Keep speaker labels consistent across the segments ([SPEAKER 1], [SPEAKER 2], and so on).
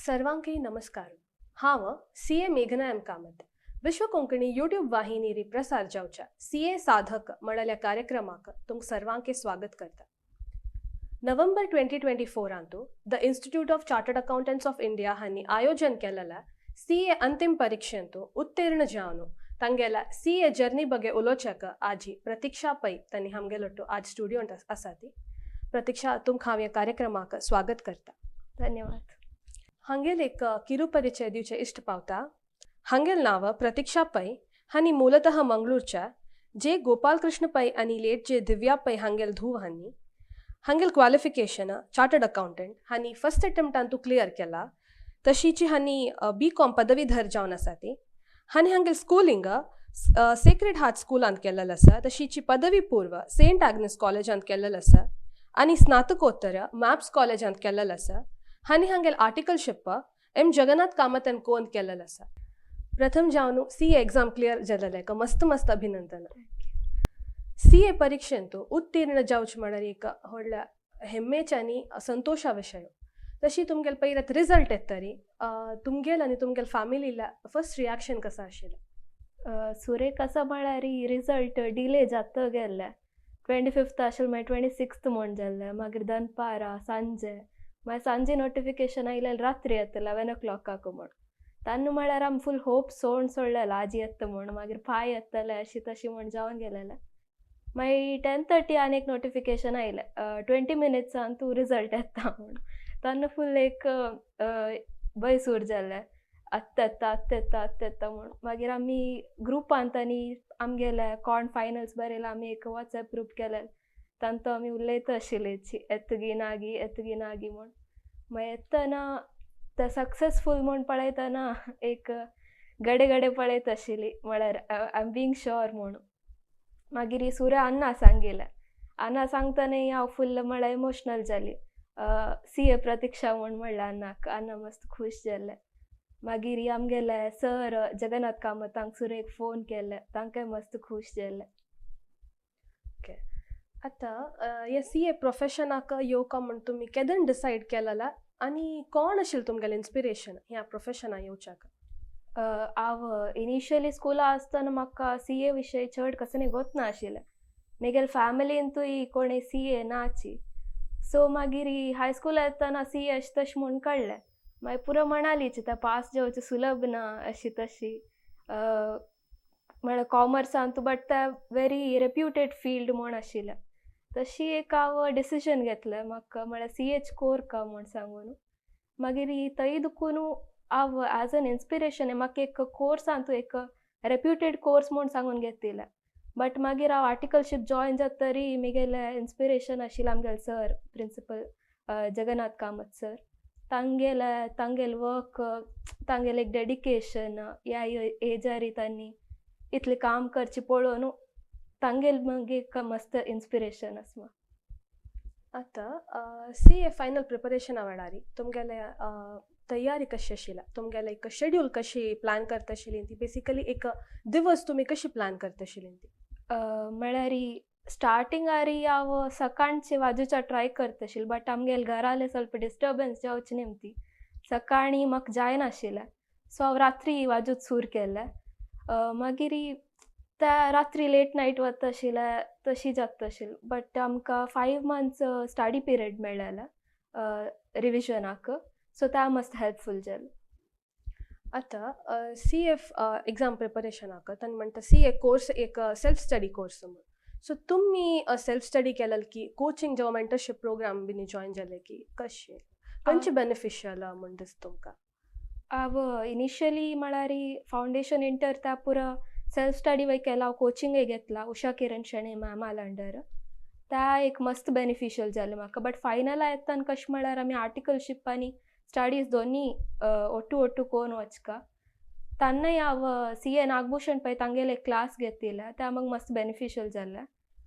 [SPEAKER 1] सर्वांकय नमस्कार. हांव सी ए मेघना एम कामत, विश्व कोंकणी यूट्यूब वाहिनीरी प्रसार जावच्या सी ए साधक म्हळ्या कार्यक्रमाक तुमकां सर्वांके स्वागत करता. नोव्हेंबर 2024 आंतू the Institute of Chartered Accountants of India हांणी आयोजन केलेल्या सी ए अंतिम परीक्षेंतू उत्तीर्ण जावन तांगेल्या सी ए जर्नी ಬಗ್ಗೆ उलोवच्याक आजी प्रतीक्षा पै तांणी आमगेलोट्टू आज स्टुडियोंत आसा ती. प्रतीक्षा, तुमकां हांव ह्या कार्यक्रमाक स्वागत करता.
[SPEAKER 2] धन्यवाद.
[SPEAKER 1] हांगेल एक किरुपरिचय दिवचे इश्ट पावता. हांगेल नांव प्रतीक्षा पै. हांणी ಮೂಲತಃ मंगळूरच्या जे गोपालकृष्ण पै आनी लेट जे दिव्या पै हांगेल धूव हांनी. हांगेल क्वालिफिकेशन चार्टर्ड अकाउंटंट हांणी फर्स्ट अटेम्प्टान क्लियर केला. तशीची हांणी बी कॉम पदवीधर जावन आसा ती. हांणी हांगेल स्कुलिंग सेक्रेड हार्ट स्कुलांत केल्लें आसा. तशीची पदवी पूर्व सेंट आग्नेस कॉलेजांत केल्लें आसा आनी स्नातकोत्तर मॅप्स कॉलेजांत केल्लें आसा. हांणी हांगेल articleship M Jagannath Kamat and कोन केल्लें आसा. प्रथम जावन सी एक्झाम क्लियर जालेलें मस्त मस्त अभिनंदन. सी ए परीक्षेंतू उत्तीर्ण जावच म्हळ्यार एक व्हडल्या हेम्मेचे आनी संतोशा विशय. तशी तुमगेल पयलीं रिजल्ट येतरी तुमगेल आनी तुमगेल फॅमिलीला फर्स्ट रिॲक्शन कसं आशिल्लें?
[SPEAKER 2] सुरेख आसा म्हळ्यार रिजल्ट डिले जाता गेल्ले. 25th आशिल्लें, मागीर 26th म्हूण जाल्लें, मागीर दनपारां, सांजे, मागीर सांजे नोटिफिकेशन आयलें रात्री येता 11 ओ क्लॉकाक म्हूण. तेन्ना म्हळ्यार आमी फूल होप सोड सोडलेलो, आजी येता म्हूण, मागीर पांय येतले अशी तशी म्हूण जावन गेलेलें. मागीर 10:30 आनी एक नोटिफिकेशन आयलें, 20 मिनिट्सान तूं रिजल्ट येता म्हूण. तेन्ना फूल एक बैसूर जालें, आत्तां येता, आत्तां येता, आत्तां येता म्हूण. मागीर आमी ग्रुपांत आनी आमगेले कोण फायनल्स बरयला, आमी एक वॉट्सएप ग्रूप केले. तांतू आमी उलयता आशिल्ली, येतगी नागी, येतगी नागी म्हूण. मागीर येतना ते सक्सेसफूल म्हूण पळयतना एक गडे गडे पळयत आशिल्ली, म्हळ्यार I am being sure म्हूण. मागीर सुर्या अन्ना सांगिल्लें. अन्ना सांगतनाय हांव फुल्ल म्हळ्यार इमोशनल जाली. सी ए प्रतीक्षा म्हूण म्हणलें अन्नाक. अन्ना मस्त खूश जाल्ले. मागीर आमगेले सर जगन्नाथ कामत तांकां एक फोन केले, तांकांय मस्त खूश जाल्ले.
[SPEAKER 1] ओके, आतां हे सी ए प्रोफेशनाक येवका म्हूण तुमी केदन डिसायड केलेला आनी कोण आशिल्लें तुमगेलें इन्स्पिरेशन ह्या प्रोफेशनाक येवच्याक?
[SPEAKER 2] हांव इनिशियली स्कुला आसतना म्हाका सी ए विशय चड कसं गोत नाशिल्लें. म्हगेले फॅमिलींतूय कोणी सी ए नाची. सो मागीर हायस्कुला येतना सी ए अशें तशें म्हूण कळ्ळें. मागीर पुरो म्हणालीच, तें पास जावचें सुलभ ना, अशी तशी, म्हळ्यार कॉमर्सान बट तें व्हेरी रेप्युटेड फिल्ड म्हूण आशिल्लें. तशी एक हांव डिसिजन घेतलें, म्हाका म्हळ्यार सी एच कोरका म्हूण सांगून. मागीर थंय दुखून हांव एज एन इन्स्पिरेशन म्हाका एक कोर्सान एक रेप्युटेड कोर्स म्हूण सांगून घेतिल्लें. बट मागीर हांव आर्टिकलशीप जॉयन जात तरी म्हगेलें इन्स्पिरेशन आशिल्लें आमगेले sir, principal Jagannath Kamat sir. तांगेले तांगेले वर्क, तांगेलें एक डेडिकेशन, ह्या एजार तांणी इतलें काम करचें पळोवन तांगेले मागीर मस्त इन्स्पिरेशन आसा म्हाका.
[SPEAKER 1] आतां सी ए फायनल प्रिपरेशना वेळार तुमगेले तयारी कशी आशिल्ली? तुमगेलें एक शेड्यूल कशी प्लॅन करता आशिल्ली ती? बेसिकली एक दिवस तुमी कशी प्लॅन करता आशिल्ली ती?
[SPEAKER 2] म्हळ्यार स्टार्टिंगारी हांव सकाळचें वाजोवच्या ट्राय करता आशिल्लें, बट आमगेले घराले ಸ್ವಲ್ಪ डिस्टर्बन्स जावचे नेमती सकाळीं म्हाका जायनाशिल्लें. सो हांव रात्री वाजोवंक सुरू केलें. मागीर त्या रात्री लेट नायट वता आशिल्लें, तशी जाता आशिल्लें. बट आमकां 5 मंथ्स स्टडी पिरियड मेळ्ळेलें रिविजनाक, सो त्या मस्त हेल्पफूल जालें.
[SPEAKER 1] आतां सी एफ एग्जाम प्रिपरेशनाक तांणी म्हणटा सी ए कोर्स एक सेल्फ स्टडी कोर्स म्हूण. सो तुमी सेल्फ स्टडी केलेल की कोचिंग जेव्हा मेंटरशीप प्रोग्राम बीन जॉयन जाले की कशें, खंयचे बेनिफिशियल म्हूण दिसता तुमकां?
[SPEAKER 2] हांव इनिशियली म्हळ्यार फावंडेशन इंटर त्या पुरो सेल्फ स्टडी वय केला. हांव कोचिंगय घेतला उषा किरण शेणै मॅमाल अंडर. त्या एक मस्त बेनिफिशियल जालें म्हाका. बट फायनला येतना कशें म्हळ्यार आमी आर्टिकलशीप आनी स्टडीज दोनी ಒಟ್ಟು ಒಟ್ಟು कोन वचका. तेन्नाय हांव सी ए नागभूषण पै तांगेले क्लास घेतिल्ले. त्या म्हाका मस्त बेनिफिशियल जालें.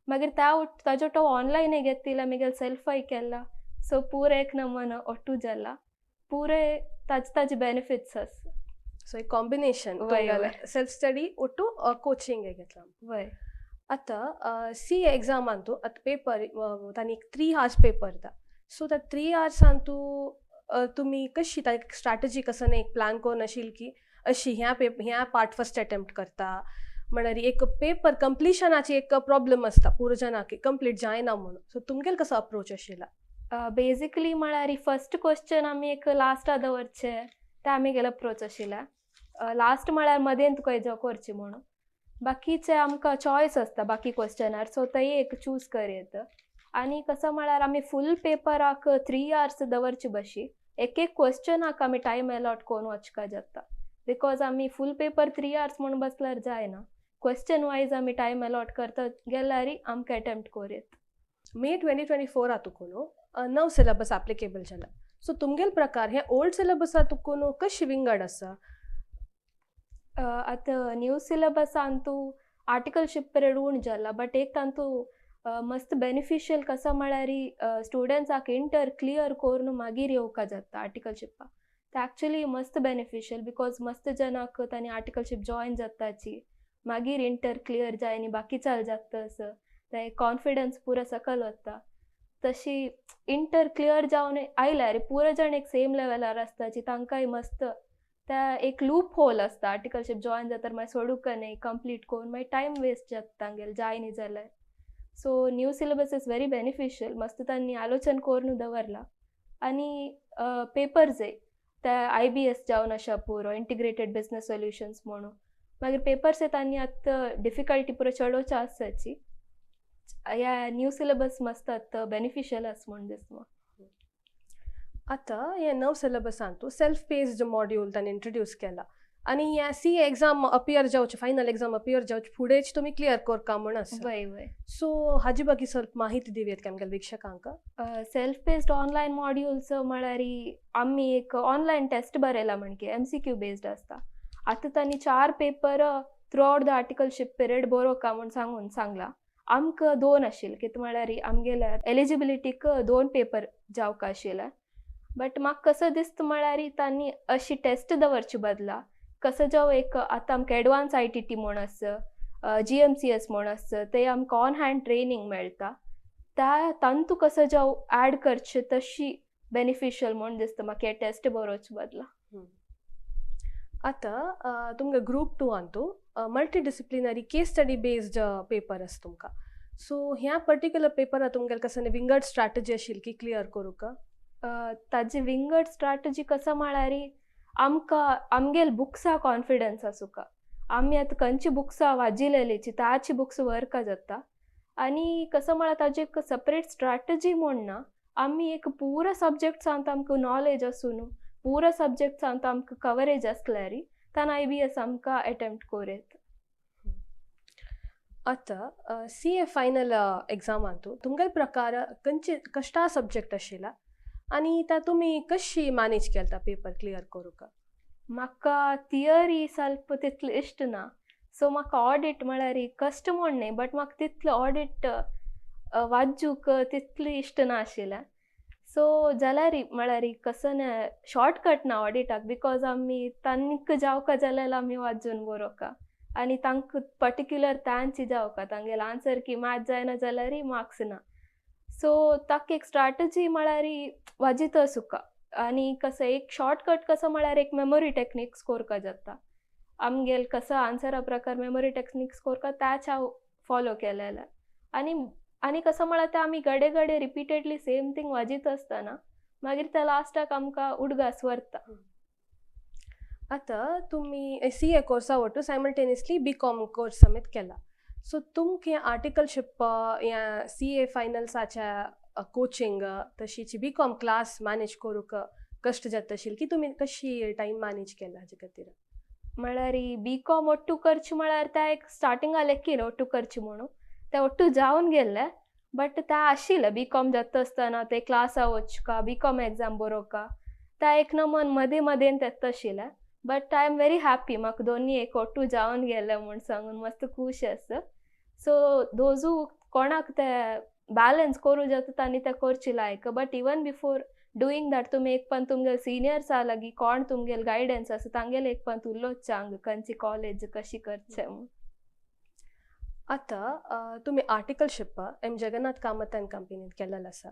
[SPEAKER 2] मागीर त्या ताजो तो ऑनलायनय घेतिल्ले, मागीर सेल्फय केला. सो पुरो एक नमन ಒಟ್ಟು जाला, पुरे ताजे ताजे बेनिफिट्स आसा.
[SPEAKER 1] सो एक कॉम्बिनेशन.
[SPEAKER 2] वय, वय.
[SPEAKER 1] सेल्फ स्टडी ಒಟ್ಟು कोचिंग घेतला.
[SPEAKER 2] वय.
[SPEAKER 1] आतां सी ए एग्जामांतू आतां पेपर तांणी एक 3 आवर्स पेपर दिता. सो त्या 3 आवर्सान तूं तुमी कशी स्ट्रॅटजी कसं एक प्लॅन करून आशिल की अशी ह्या ह्या पार्ट फर्स्ट अटेम्प्ट करता, म्हळ्यार एक पेपर कंप्लिशनाची एक प्रॉब्लम आसता पुरो जनाक कंप्लीट जायना म्हणून, सो तुमगेल कसो अप्रोच आशिल्ला?
[SPEAKER 2] बेजिकली म्हळ्यार फर्स्ट क्वेश्चन आमी एक लास्टा दवरचे ते आमी अप्रोच आशिल्ला. लास्ट म्हळ्यार मदेंत खंय जो करची म्हणून, बाकीचे आमकां चॉयस आसता बाकी क्वेश्चनार, सो तेय एक चूज कर येता. आनी कसो म्हळ्यार आमी फूल पेपराक 3 आवर्स दवरची बशी एक एक क्वेश्चनाक आमी टायम एलॉट करून वचका जाता, because आमी फूल पेपर 3 आवर्स म्हूण बसल्यार जायना. क्वेश्चन वायज आमी टायम एलॉट करता गेल्यार आमकां अटेम्प्ट करूं येता.
[SPEAKER 1] मे 2024 तुकून नव सिलेबस एप्लिकेबल जाला, सो तुमगेल प्रकार हे ओल्ड सिलेबसा तुकून कशी विंगड आसा?
[SPEAKER 2] आतां न्यू सिलेबसांतू आर्टिकलशीप पिरियड उण जाला, बट एक तांतू मस्त बेनिफिशियल कसो म्हळ्यार स्टुडंट्साक इंटर क्लियर करून मागीर येवका जाता आर्टिकलशिपाक. ते एक्चुली मस्त बेनिफिशियल because मस्त जनाक तांणी आर्टिकलशीप जॉयन जाताची, मागीर इंटर क्लियर जाय आनी बाकी चाल जाता असो ते कॉन्फिडन्स पुरो सकल वता. तशी इंटर क्लियर जावन आयल्यार पुरो जाण एक सेम लेवलार आसताची, तांकांय मस्त त्या एक लूप होल आसता आर्टिकलशीप जॉयन जाता मागीर सोडूंक न्हय कंप्लीट करून मागीर टायम वेस्ट जाता तांगेले जाय न्ही जाल्यार. So new syllabus is very beneficial, मस्त तांणी आलोचन करून दवरला. आनी पेपर्सय ते IBS जावन आसा पुरो इंटिग्रेटेड बिजनस सोल्युशन्स म्हणून, मागीर पेपर्सय तांणी आतां डिफिकल्टी पुरो चडोवचे आसाची. ह्या न्यू सिलेबस मस्त आतां बेनिफिशियल आसा म्हूण दिसता.
[SPEAKER 1] आतां हे नव सिलेबसांतू सेल्फ पेस्ड मॉड्यूल तांणी इंट्रोड्यूस केला आनी ह्या सी एग्जाम अपियर जावचे, फायनल एग्जाम अपियर जावचे फुडेंच तुमी क्लियर करका म्हण आसा.
[SPEAKER 2] वय वय.
[SPEAKER 1] सो हाजी बाकी स्वल्प माहिती दिवयेत काय आमगेल्या वीक्षकांक?
[SPEAKER 2] सेल्फ पेस्ड ऑनलायन मॉड्यूल्स म्हळ्यार आमी एक ऑनलायन टेस्ट बरयला म्हणके MCQ based आसता. आतां तांणी 4 paper throughout the articleship period बरोवका म्हूण सांगून सांगला. आमकां 2 आशिल्ले, कितें म्हळ्यार आमगेल्या एलिजिबिलिटीक 2 पेपर जावका आशिल्ले. बट म्हाका कसो दिसता म्हळ्यार तांणी अशी टेस्ट दवरचे बदला कसो जो एक आतां आमकां एडवान्स ITT म्हूण आसा, GMCS म्हूण आसा, ते आमकां ऑन हँड ट्रेनींग मेळटा, त्या तांतू कसो जो एड करचे तशी बेनिफिशियल म्हूण दिसता म्हाका हे टेस्ट बरोवचे बदला.
[SPEAKER 1] आतां तुमकां group 2 Antu multi disciplinary case study based paper आसा तुमकां, सो ह्या पर्टिक्युलर पेपरा तुमगेले कसं विंगड स्ट्रॅटजी आशिल्ली की क्लियर करूंक?
[SPEAKER 2] ताजी विंगड स्ट्रॅटजी कसो म्हळ्यार आमकां आमगेल बुक्सा कॉन्फिडन्स आसूका, आमी आतां खंयची बुक्सां वाजिलेलीची ताची बुक्स वर्क जाता. आनी कसो म्हळ्यार ताजी एक सेपरेट स्ट्रॅटजी म्हूण ना, आमी एक पुरो सब्जेक्ट्सांत आमकां नॉलेज आसून पुरो सब्जेक्ट्सांत आमकां कवरेज आसल्यार तान IBS आमकां एटेम्प्ट करूं येता.
[SPEAKER 1] आतां CA final एग्जामांतू तुमगेले प्रकार खंयचे कश्टा सब्जेक्ट आशिल्ला आनी ता तुमी कशी मॅनेज केलता पेपर क्लियर करूंक?
[SPEAKER 2] म्हाका थियरी स्वल्प तितली इश्ट ना, सो म्हाका ऑडिट म्हळ्यार कश्ट म्हूण न्हय, बट म्हाका तितलो ऑडिट वाजूंक तितली इश्ट ना आशिल्लें. सो जाल्यार म्हळ्यार कसो ना शॉर्टकट ना ऑडिटाक, because आमी तांकां जावका जाल्यार आमी वाजून बरोवका आनी तांकां पर्टिक्युलर तांची जावका, तांगेले आन्सर की मॅच जायना जाल्यार मार्क्स ना. सो ताका एक स्ट्रॅटजी म्हळ्यार वाजिता सुका. आनी कसो एक शॉर्टकट कसो म्हळ्यार एक मेमोरी टेक्निक्स कोरका जाता, आमगेल कसो आन्सरा प्रकार मेमोरी टेक्निक्स कोरका त्याच हांव फॉलो केलेलें. आनी आनी कसो म्हळ्यार तें आमी घडये घडये रिपीटेडली सेम थींग वाजीत आसतना मागीर ते लास्टाक आमकां उडगास व्हरता.
[SPEAKER 1] आतां तुमी CA कोर्सा वटू सायमल्टेनियसली BCom course समेत केला, सो तुमकां हें आर्टिकलशीप ह्या CA फायनल्साच्या कोचिंग तशीच BCom class manage करूंक कश्ट जाता आशिल्ले की तुमी कशी टायम मॅनेज केला हाजे खातीर?
[SPEAKER 2] म्हळ्यार BCom ಒಟ್ಟು ಖರ್ಚು म्हळ्यार त्या एक स्टार्टिंगा लेखिल्लें ಒಟ್ಟು ಖರ್ಚು म्हणून ते ಒಟ್ಟು जावन गेल्ले, बट ते आशिल्लें BCom जाता आसतना ते क्लासा वचका, BCom exam बरोवका, त्या एक नमन मदीं मदीं येता आशिल्लें. But I am very happy, म्हाका दोनी एक ಒಟ್ಟು जावन गेलें म्हूण सांगून मस्त खूश आसा. सो दोजू कोणाक ते बॅलन्स करूं जाता तांणी तें करचें लायक, but even before doing that तुमी एक पण तुमगेले सिनियर्सा लागीं कोण तुमगेले गायडन्स आसा तांगेले एक पण उलोवचें हांगा खंयची कॉलेज कशी करचें म्हूण.
[SPEAKER 1] आतां तुमी आर्टिकलशीप M Jagannath Kamath and कंपनीत केलेलें आसा,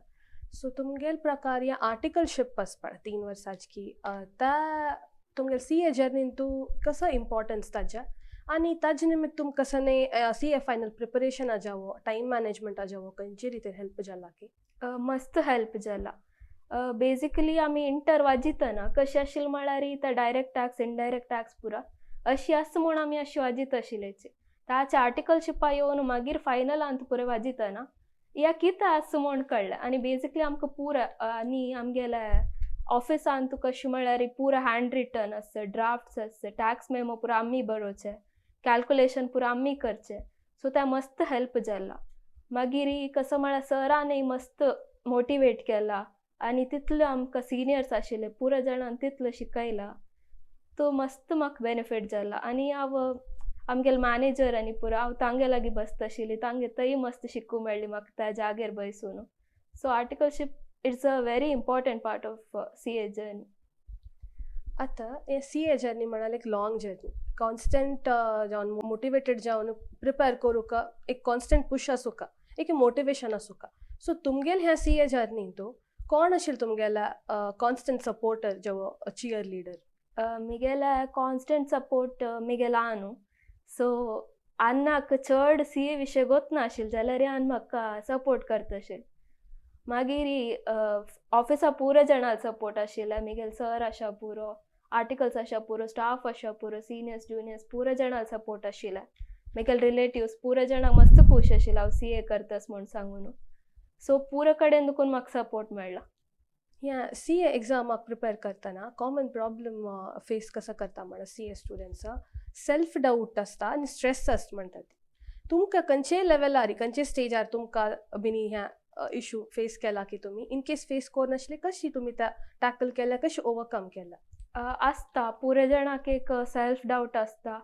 [SPEAKER 1] सो तुमगेल प्रकार या आर्टिकलशीप आसपा 3 वर्साची की त्या तुमगेल सीए जर्नीन तूं कसो इम्पॉर्टन्स ताज्या आनी ताजे निमित्त तुम कसने सीए फायनल प्रिपरेशन जावो, टायम मॅनेजमेंट जावो, खंयचे रितीन हेल्प जाला की?
[SPEAKER 2] मस्त हेल्प जाला. बेजिकली आमी इंटर वाजितना कशें आशिल्लें म्हळ्यार ते डायरेक्ट टॅक्स, इनडायरेक्ट टॅक्स पुरा अशी आसा म्हूण आमी अशी वाजीत आशिल्ल्याची. ताचे आर्टिकलशिपा येवन मागीर फायनलांत पुरो वाजितना या कितें आसा म्हूण कळ्ळें. आनी बेजिकली आमकां पुरा आनी आमगेले ऑफिसान कशें म्हळ्यार पुरा हँड रिटन आसता, ड्राफ्ट्स आसता, टॅक्स मेमो पुरा आमी बरोवचे, कॅल्कुलेशन पुरा आमी करचे. सो ते मस्त हेल्प जाला. मागीर कसो म्हळ्यार सरानय मस्त मोटिवेट केला आनी तितले आमकां सिनियर्स आशिल्ले पुरा जाणान तितलो शिकयला. तो मस्त म्हाका बेनिफीट जाला. आनी हांव आमगेले मॅनेजर आनी पुरो हांव तांगे लागीं बसता आशिल्ली, तांगे थंय मस्त शिकूंक मेळ्ळी म्हाका त्या जाग्यार बसून. So articleship, it's a very important part of CA journey.
[SPEAKER 1] आतां हे सीए जर्नी म्हळ्यार एक लाँग जर्नी. कॉन्स्टंट जावन मोटिवेटेड जावन प्रिपेर करूंक एक कॉन्स्टंट पुश आसूका, एक मोटिवेशन आसूका. सो तुमगेल ह्या सीए जर्नींतू कोण आशिल्लो तुमगेला कॉन्स्टंट सपोर्टर जावं चियर लिडर?
[SPEAKER 2] मिगेले कॉन्स्टंट सपोर्ट मिगेलो आनु. सो अन्नाक चड सीए विशय गोत नाशिल्लें जाल्यार आन म्हाका सपोर्ट करता आशिल्लें. मागीर ऑफिसा पुरो जाणां सपोर्ट आशिल्ले. मिगेले सर आसा पुरो, आर्टिकल्स आसा पुरो, स्टाफ आसा पुरो, सिनियर्स, जुनियर्स पुरो जाणां सपोर्ट आशिल्ले. मिगेले रिलेटिव्स पुरो जाणां मस्त खूश आशिल्ले हांव सीए करतास म्हूण सांगून. सो पुरो कडेन दुकून म्हाका सपोर्ट मेळ्ळा.
[SPEAKER 1] ह्या सीए एग्जामाक प्रिपेर करतना कॉमन प्रॉब्लम फेस कसो करता म्हळ्यार सीए स्टुडंट्स सेल्फ डावट आसता आनी स्ट्रेस आसता म्हणटा ती. तुमकां खंयचे लेवलार, खंयचे स्टेजार तुमकां बिनी ह्या इशू फेस केला की तुमी इन केस फेस करनाशिल्ले, कशी तुमी त्या टॅकल केल्या, कशी ओवरकम केला?
[SPEAKER 2] आसता, पुरे जाणांक एक सेल्फ डावट आसता,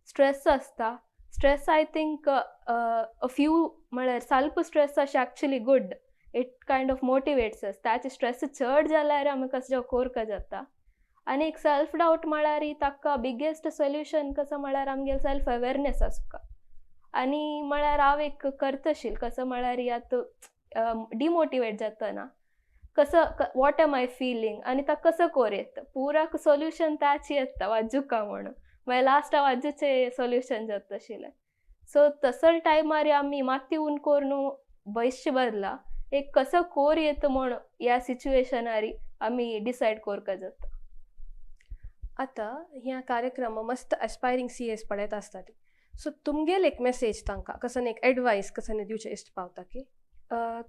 [SPEAKER 2] स्ट्रेस आसता. Stress, I think a few म्हळ्यार स्वल्प स्ट्रेस अशें actually good, it kind of motivates us. ताचे स्ट्रेस चड जाल्यार आमी कसो कोरका जाता. आनी एक सेल्फ डावट म्हळ्यार ताका बिगेस्ट सोल्युशन कसो म्हळ्यार आमगेले सेल्फ अवेरनेस आसूका. आनी म्हळ्यार हांव एक करताशील कसो म्हळ्यार आतां डिमोटिवेट जातना कसो what am I feeling आनी ताका कसो कोर येता, पुराक सोल्युशन ताची येता वाजुका म्हणून. मागीर लास्ट वाजूचे सोल्युशन जाता आशिल्लें. सो तसल टायमार आमी माती उन कोरून बैसचे बदला एक कसो कोर येता म्हूण ह्या सिच्युएशनारी आमी डिसायड कोरका जाता.
[SPEAKER 1] आतां ह्या कार्यक्रम मस्त एस्पायरींग सीएस पळयत आसता ती. सो तुमगेल एक मेसेज तांकां कसो एक एडवायस कसो दिवचें इश्ट पावता की?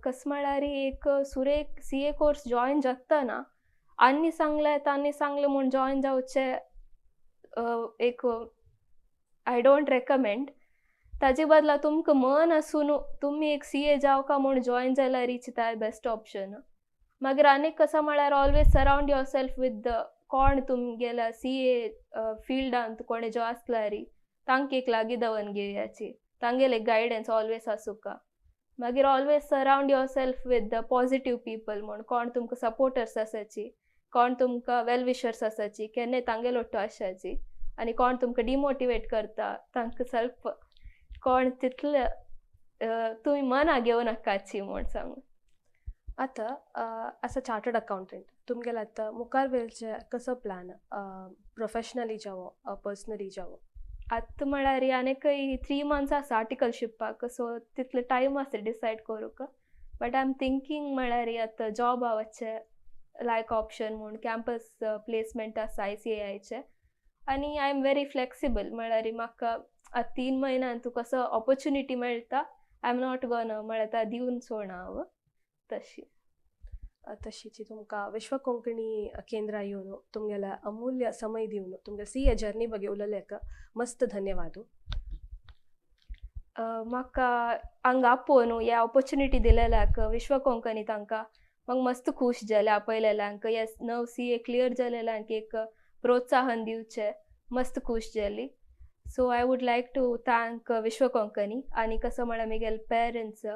[SPEAKER 2] कस म्हळ्यार एक सुरेक सीए कोर्स जॉयन जातना आनी सांगलें तांणी सांगलें म्हूण जॉयन जावचें एक I don't recommend. ताजे बदला तुमकां मन आसून तुमी एक सीए जावका म्हूण जॉयन जाल्यार ती बेस्ट ऑप्शन. मागीर आनीक कसो म्हळ्यार always surround yourself with the कोण तुमगेल्या सीए फिल्डांत कोणे जो आसल्यार तांकां एक लागीं दवर घेवयाची, तांगेले गायडन्स ऑलवेज आसूका. मागीर always surround yourself with the positive people म्हूण कोण तुमकां सपोर्टर्स आसाची, कोण तुमकां वेल विशर्स आसाची, केन्नाय तांगेलो ओट्टो आसाची. आनी कोण तुमकां डिमोटिवेट करता तांकां सेल्फ कोण तितले तुमी मना घेवं नाकाची म्हूण सांगू.
[SPEAKER 1] आतां as a chartered accountant तुमगेले आतां मुखार वेळचे कसो प्लॅन, प्रोफेशनली जावो, पर्सनली जावो?
[SPEAKER 2] आतां म्हळ्यार आनीकय 3 मंथ्स आसा आर्टिकलशिपाक. सो तितलो टायम आसा डिसायड करूंक. बट I am thinking म्हळ्यार आतां जॉबा वचचें लायक ऑप्शन म्हूण. कॅम्पस प्लेसमेंट आसा आयसीएआयचे आनी I am very flexible. म्हळ्यार म्हाका आतां 3 म्हयन्यान तुका कसो ऑपॉर्चुनिटी मेळटा, I am not gonna म्हळ्यार दिवन सोडना हांव तशी.
[SPEAKER 1] तशीची तुमकां विश्व कोंकणी केंद्र येवन तुमगेल्या अमूल्य समय दिवन तुमगे सीए जर्नी ಬಗ್ಗೆ उलयलेक मस्त धन्यवाद.
[SPEAKER 2] म्हाका हांगा आपोवन ह्या ऑपॉर्चुनिटी दिलेल्याक विश्व कोंकणी तांकां म्हाका मस्त खूश जालें. आपयलेल्यांक हे नव सीए क्लियर जालेल्यांक एक प्रोत्साहन दिवचें मस्त खूश जाली. So I would like to thank विश्व कोंकणी आनी कसो म्हळ्यार म्हगेले पेरंट्स,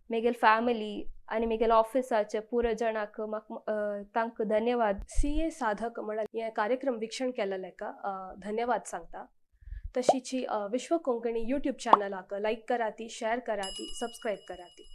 [SPEAKER 2] म्हगेले फॅमिली आनी म्हगेले ऑफिसाचे पुरो जाणांक म्हाका तांकां धन्यवाद.
[SPEAKER 1] सीए साधक म्हळ्यार हे कार्यक्रम वीक्षण केलेलेक धन्यवाद सांगता. तशीची विश्व कोंकणी यूट्यूब चॅनलाक लायक कराती, शेअर कराती, सबस्क्राईब कराती.